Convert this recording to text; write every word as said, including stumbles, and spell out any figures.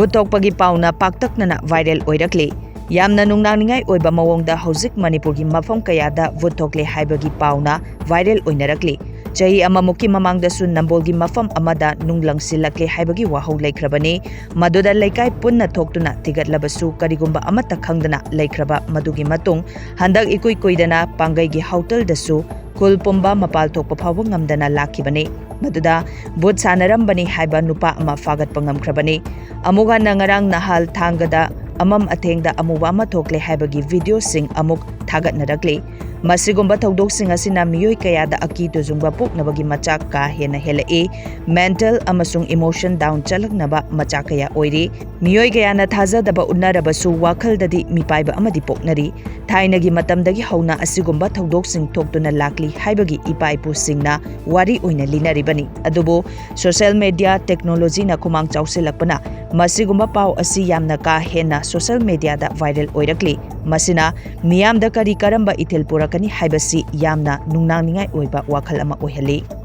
ꯚꯨꯠ ꯊꯣꯛꯄꯒꯤ ꯄꯥꯎꯅ ꯄꯥꯛꯇꯛꯅꯅ viral ꯑꯣꯏꯔꯛꯂꯤ꯫ ꯌꯥꯝꯅ ꯅꯨꯡꯅꯥꯡꯅꯤꯡꯉꯥꯏ ꯑꯣꯏꯕ ꯃꯑꯣꯡꯗ ꯍꯧꯖꯤꯛ ꯃꯅꯤꯄꯨꯔꯒꯤ ꯃꯐꯝ ꯀꯌꯥꯗ ꯚꯨꯠ ꯊꯣꯛꯂꯦ ꯍꯥꯏꯕꯒꯤ ꯄꯥꯎꯅ viral ꯑꯣꯏꯅꯔꯛꯂꯤ꯫ ꯆꯍꯤ ꯑꯃꯃꯨꯛꯀꯤ ꯃꯃꯥꯡꯗꯁꯨ ꯅꯝꯕꯣꯜꯒꯤ ꯃꯐꯝ ꯑꯃꯗ ꯅꯨꯡ ꯂꯪꯁꯤꯜꯂꯛꯂꯦ ꯍꯥꯏꯕꯒꯤ ꯋꯥꯍꯧ ꯂꯩꯈ꯭ꯔꯕꯅꯤ꯫ ꯃꯗꯨꯗ ꯂꯩꯀꯥꯏ ꯄꯨꯟꯅ ꯊꯣꯛꯇꯨꯅ ꯊꯤꯒꯠꯂꯕꯁꯨ ꯀꯔꯤꯒꯨꯝꯕ ꯑꯃꯠꯇ ꯈꯪꯗꯅ ꯂꯩꯈ꯭ꯔꯕ꯫ ꯃꯗꯨꯒꯤ ꯃꯇꯨꯡ ꯍꯟꯗꯛ ꯏꯀꯨꯏ ꯀꯨꯏꯗꯅ ꯄꯥꯡꯒꯩꯒꯤ ꯍꯣꯇꯦꯜꯗꯁꯨ ꯈꯨꯜ ꯄꯨꯝꯕ ꯃꯄꯥꯜ ꯊꯣꯛꯄ ꯐꯥꯎꯕ ꯉꯝꯗꯅ ꯂꯥꯛꯈꯤꯕꯅꯤ꯫ ꯃꯗꯨꯗ ꯚꯨꯠ ꯁꯥꯟꯅꯔꯝꯕꯅꯤ ꯍꯥꯏꯕ ꯅꯨꯄꯥ ꯑꯃ ꯐꯥꯒꯠꯄ ꯉꯝꯈ꯭ꯔꯕꯅꯤ꯫ ꯑꯃꯨꯛ ꯍꯟꯅ ꯉꯔꯥꯡ ꯅꯍꯥꯜ ꯊꯥꯡꯒꯗ ꯑꯃꯝ ꯑꯊꯦꯡꯗ ꯑꯃꯨꯕ ꯑꯃ ꯊꯣꯛꯂꯦ ꯍꯥꯏꯕꯒꯤ videoꯁꯤꯡ ꯑꯃꯨꯛ ꯊꯥꯒꯠꯅꯔꯛꯂꯤ꯫ ꯃꯁꯤꯒꯨꯝꯕ ꯊꯧꯗꯣꯛꯁꯤꯡ ꯑꯁꯤꯅ ꯃꯤꯑꯣꯏ ꯀꯌꯥꯗ ꯑꯀꯤ ꯇꯨꯖꯨꯡꯕ ꯄꯣꯛꯅꯕꯒꯤ ꯃꯆꯥꯛ ꯀꯥ ꯍꯦꯟꯅ ꯍꯦꯜꯂꯛꯏ꯫ Mental ꯑꯃꯁꯨꯡ emotion down ꯆꯠꯂꯛꯅꯕ ꯃꯆꯥꯛ ꯀꯌꯥ ꯑꯣꯏꯔꯤ꯫ ꯃꯤꯑꯣꯏ ꯀꯌꯥꯅ ꯊꯥꯖꯗꯕ ꯎꯠꯅꯔꯕꯁꯨ ꯋꯥꯈꯜꯗꯗꯤ ꯃꯤꯄꯥꯏꯕ ꯑꯃꯗꯤ ꯄꯣꯛꯅꯔꯤ꯫ ꯊꯥꯏꯅꯒꯤ ꯃꯇꯝꯗꯒꯤ ꯍꯧꯅ ꯑꯁꯤꯒꯨꯝꯕ ꯊꯧꯗꯣꯛꯁꯤꯡ ꯊꯣꯛꯇꯨꯅ ꯂꯥꯛꯂꯤ ꯍꯥꯏꯕꯒꯤ ꯏꯄꯥ ꯏꯄꯨꯁꯤꯡꯅ ꯋꯥꯔꯤ ꯑꯣꯏꯅ ꯂꯤꯅꯔꯤꯕꯅꯤ꯫ ꯑꯗꯨꯕꯨ social media technologyꯅ ꯈꯨꯃꯥꯡ ꯆꯥꯎꯁꯤꯜꯂꯛꯄꯅ ꯃꯁꯤꯒꯨꯝꯕ ꯄꯥꯎ ꯑꯁꯤ ꯌꯥꯝꯅ ꯀꯥ ꯍꯦꯟꯅ social mediaꯗ viral ꯑꯣꯏꯔꯛꯂꯤ꯫ ꯃꯁꯤꯅ ꯃꯤꯌꯥꯝꯗ ꯀꯔꯤ ꯀꯔꯝꯕ ꯏꯊꯤꯜ ꯄꯨꯔꯛꯀꯅꯤ ꯍꯥꯏꯕꯁꯤ ꯌꯥꯝꯅ ꯅꯨꯡꯅꯥꯡꯅꯤꯡꯉꯥꯏ ꯑꯣꯏꯕ ꯋꯥꯈꯜ ꯑꯃ ꯑꯣꯏꯍꯜꯂꯤ꯫